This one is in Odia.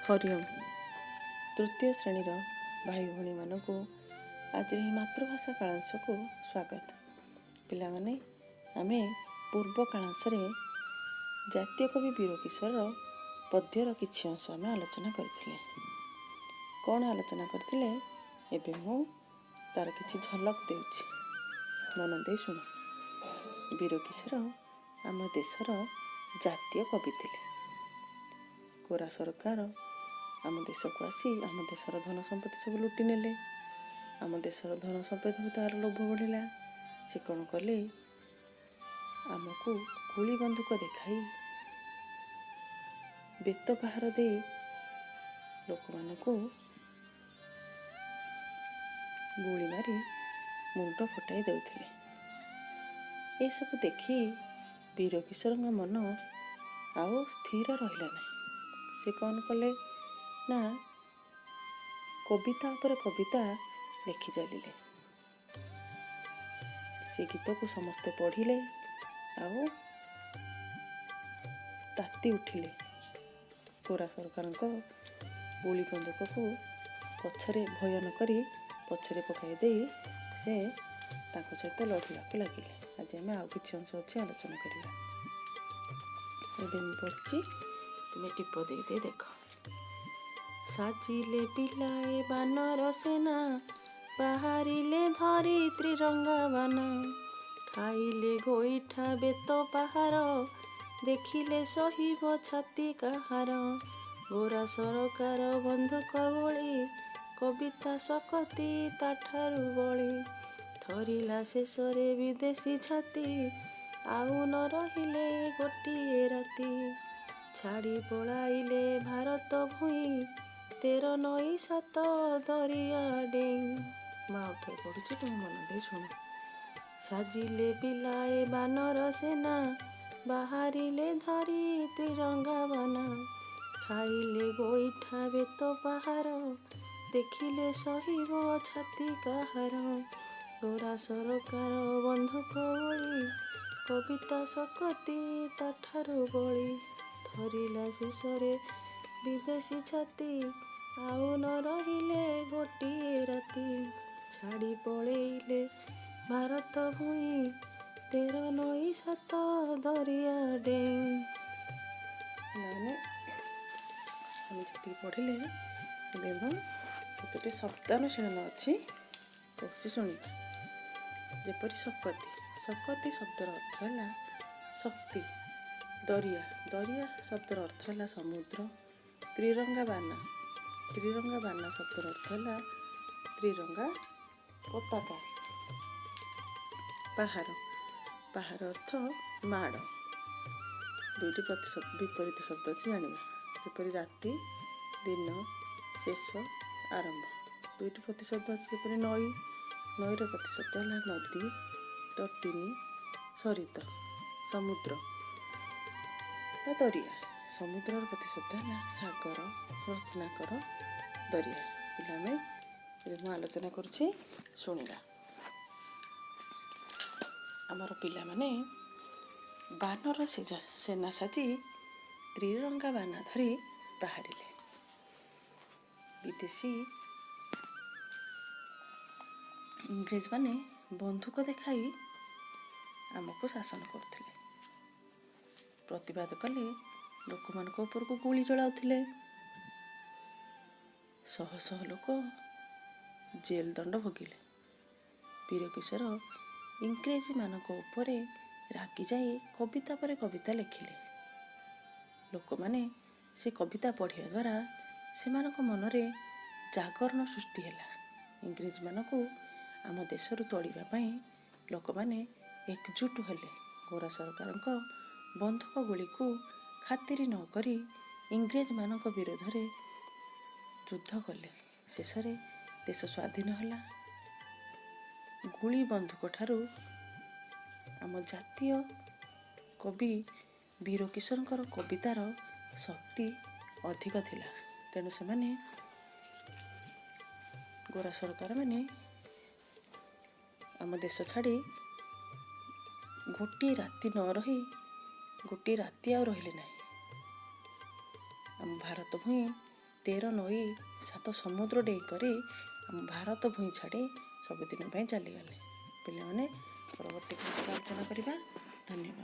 ହରିଓମ୍। ତୃତୀୟ ଶ୍ରେଣୀର ଭାଇ ଭଉଣୀମାନଙ୍କୁ ଆଜିର ଏହି ମାତୃଭାଷା କାଳାଂଶକୁ ସ୍ୱାଗତ। ପିଲାମାନେ, ଆମେ ପୂର୍ବ କାଳାଂଶରେ ଜାତୀୟ କବି ବୀରକିଶୋର ପଦ୍ୟର କିଛି ଅଂଶ ଆମେ ଆଲୋଚନା କରିଥିଲେ। କ'ଣ ଆଲୋଚନା କରିଥିଲେ, ଏବେ ମୁଁ ତାର କିଛି ଝଲକ ଦେଉଛି, ମନ ଦେଇ ଶୁଣ। ବୀରକିଶୋର ଆମ ଦେଶର ଜାତୀୟ କବି ଥିଲେ। ଗୋରା ସରକାର ଆମ ଦେଶକୁ ଆସି ଆମ ଦେଶର ଧନ ସମ୍ପତ୍ତି ସବୁ ଲୁଟି ନେଲେ। ଆମ ଦେଶର ଧନ ସମ୍ପତ୍ତି ତାର ଲୋଭ ବଢ଼ିଲା। ସେ କ'ଣ କଲେ? ଆମକୁ ଗୁଳି ବନ୍ଧୁକ ଦେଖାଇ, ବେତ ପାହାର ଦେଇ ଲୋକମାନଙ୍କୁ ଗୁଳି ମାରି ମୁଣ୍ଡ ଫଟାଇ ଦେଉଥିଲେ। ଏସବୁ ଦେଖି ବୀରକିଶୋରଙ୍କ ମନ ଆଉ ସ୍ଥିର ରହିଲା ନାହିଁ। ସେ କ'ଣ କଲେ ନା କବିତା ଉପରେ କବିତା ଲେଖି ଚାଲିଲେ। ସେ ଗୀତକୁ ସମସ୍ତେ ପଢ଼ିଲେ ଆଉ ତାତି ଉଠିଲେ। ଗୋରା ସରକାରଙ୍କ ଗୁଳି ବନ୍ଧୁକକୁ ପଛରେ ଭୟ ନ କରି ପଛରେ ପକାଇ ଦେଇ ସେ ତାଙ୍କ ସହିତ ଲଢ଼ିବାକୁ ଲାଗିଲେ। ଆଜି ଆମେ ଆଉ କିଛି ଅଂଶ ଅଛି, ଆଲୋଚନା କରିବା। ଏବେ ମୁଁ ପଢ଼ୁଛି, ତୁମେ ଟିପ ଦେଇ ଦେଇ ଦେଖ। ସାଜିଲେ ପିଲାଏ ବାନର ସେନା, ବାହାରିଲେ ଧରି ତ୍ରିରଙ୍ଗା ବାନା। ଖାଇଲେ ଗୋଇଠା ବେତ ପାହାର, ଦେଖିଲେ ସହିବ ଛାତି କାହାର? ଗୋରା ସରକାର ବନ୍ଧୁକ ଗୁଳି, କବିତା ଶକତି ତାଠାରୁ ବଳି। ଥରିଲା ଶେଷରେ ବିଦେଶୀ ଛାତି, ଆଉ ନ ରହିଲେ ଗୋଟିଏ ରାତି। ଛାଡ଼ି ପଳାଇଲେ ଭାରତ ଭୂଇଁ, 13 ନଈ ସାତ ଦରିଆ ଡେଇଁ। ମୁଁ ଆଉ ଥରେ ପଢ଼ୁଛି, ତୁମେ ମନ ଦେଇ ଶୁଣ। ସାଜିଲେ ପିଲାଏ ବାନର ସେନା, ବାହାରିଲେ ଧରି ତ୍ରିରଙ୍ଗା ବାନା। ଖାଇଲେ ଗୋଇଠା ବେତ ପାହାର, ଦେଖିଲେ ସହିବ ଛାତି କାହାର? ଗୋରା ସରକାର ବନ୍ଧୁକ ଗୁଳି, କବିତା ଶକତି ତାଠାରୁ ବଳି। ଥରିଲା ଶେଷରେ ବିଦେଶୀ ଛାତି, ଆଉ ନ ରହିଲେ ଗୋଟିଏ ରାତି। ଛାଡ଼ି ପଳେଇଲେ ଭାରତ ଭୂଇଁ, 13 ନଈ ସାତ ଦରିଆ ଡେଇଁ। ପିଲାମାନେ, ଆମେ ଯେତିକି ପଢ଼ିଲେ, ଏବେ ମୁଁ କେତୋଟି ଶବ୍ଦାନୁଶୀଳନ ଅଛି, କହୁଛି, ଶୁଣିବା। ଯେପରି ଶକତି। ଶକତି ଶବ୍ଦର ଅର୍ଥ ହେଲା ଶକ୍ତି। ଦରିଆ। ଦରିଆ ଶବ୍ଦର ଅର୍ଥ ହେଲା ସମୁଦ୍ର। ତ୍ରିରଙ୍ଗା ବାନା। ତ୍ରିରଙ୍ଗା ବାନା ଶବ୍ଦର ଅର୍ଥ ହେଲା ତ୍ରିରଙ୍ଗା ପତାକା। ପାହାର। ପାହାର ଅର୍ଥ ମାଡ଼। ଦୁଇଟି ବିପରୀତ ଶବ୍ଦ ଅଛି, ଜାଣିବା। ଯେପରି ରାତି, ଦିନ, ଶେଷ, ଆରମ୍ଭ। ଦୁଇଟି ପ୍ରତିଶବ୍ଦ ଅଛି, ଯେପରି ନଈ। ନଈର ପ୍ରତିଶବ୍ଦ ହେଲା ନଦୀ, ତଟିନୀ, ସରିତ, ସମୁଦ୍ର ବା ଦରିଆ। ସମୁଦ୍ରର ପ୍ରତିଶବ୍ଦ ହେଲା ସାଗର, ରତ୍ନାକର, ଦରିଆ। ପିଲାମାନେ, ଏବେ ମୁଁ ଆଲୋଚନା କରୁଛି, ଶୁଣିବା। ଆମର ପିଲାମାନେ ବାନର ସେନା ସାଜି ତ୍ରିରଙ୍ଗା ବାନା ଧରି ବାହାରିଲେ। ବିଦେଶୀ ଇଂରେଜମାନେ ବନ୍ଧୁକ ଦେଖାଇ ଆମକୁ ଶାସନ କରୁଥିଲେ। ପ୍ରତିବାଦ କଲେ ଲୋକମାନଙ୍କ ଉପରକୁ ଗୁଳି ଚଳାଉଥିଲେ। ଶହ ଶହ ଲୋକ ଜେଲ ଦଣ୍ଡ ଭୋଗିଲେ। ବୀରକିଶୋର ଇଂରେଜୀମାନଙ୍କ ଉପରେ ରାଗିଯାଇ କବିତା ପରେ କବିତା ଲେଖିଲେ। ଲୋକମାନେ ସେ କବିତା ପଢ଼ିବା ଦ୍ୱାରା ସେମାନଙ୍କ ମନରେ ଜାଗରଣ ସୃଷ୍ଟି ହେଲା। ଇଂରେଜମାନଙ୍କୁ ଆମ ଦେଶରୁ ତଡ଼ିବା ପାଇଁ ଲୋକମାନେ ଏକଜୁଟ ହେଲେ। ଗୋରା ସରକାରଙ୍କ ବନ୍ଧୁକ ଗୁଳିକୁ ଖାତିରି ନ କରି ଇଂରେଜମାନଙ୍କ ବିରୋଧରେ ଯୁଦ୍ଧ କଲେ। ଶେଷରେ ଦେଶ ସ୍ୱାଧୀନ ହେଲା। ଗୁଳି ବନ୍ଧୁକ ଠାରୁ ଆମ ଜାତୀୟ କବି ବୀରକିଶୋରଙ୍କର କବିତାର ଶକ୍ତି ଅଧିକ ଥିଲା। ତେଣୁ ସେମାନେ ଗୋରା ସରକାରମାନେ ଆମ ଦେଶ ଛାଡ଼ି ଗୋଟିଏ ରାତି ନ ରହି, ଗୋଟିଏ ରାତି ଆଉ ରହିଲେ ନାହିଁ। ଆମ ଭାରତ ଭୂଇଁ 13 ନଈ 7 ସମୁଦ୍ର ଡେଇଁ କରି ଆମ ଭାରତ ଭୂଇଁ ଛାଡ଼ି ସବୁଦିନ ପାଇଁ ଚାଲିଗଲେ। ପିଲାମାନେ, ପରବର୍ତ୍ତୀ କ୍ଲାସରେ ଆଲୋଚନା କରିବା। ଧନ୍ୟବାଦ।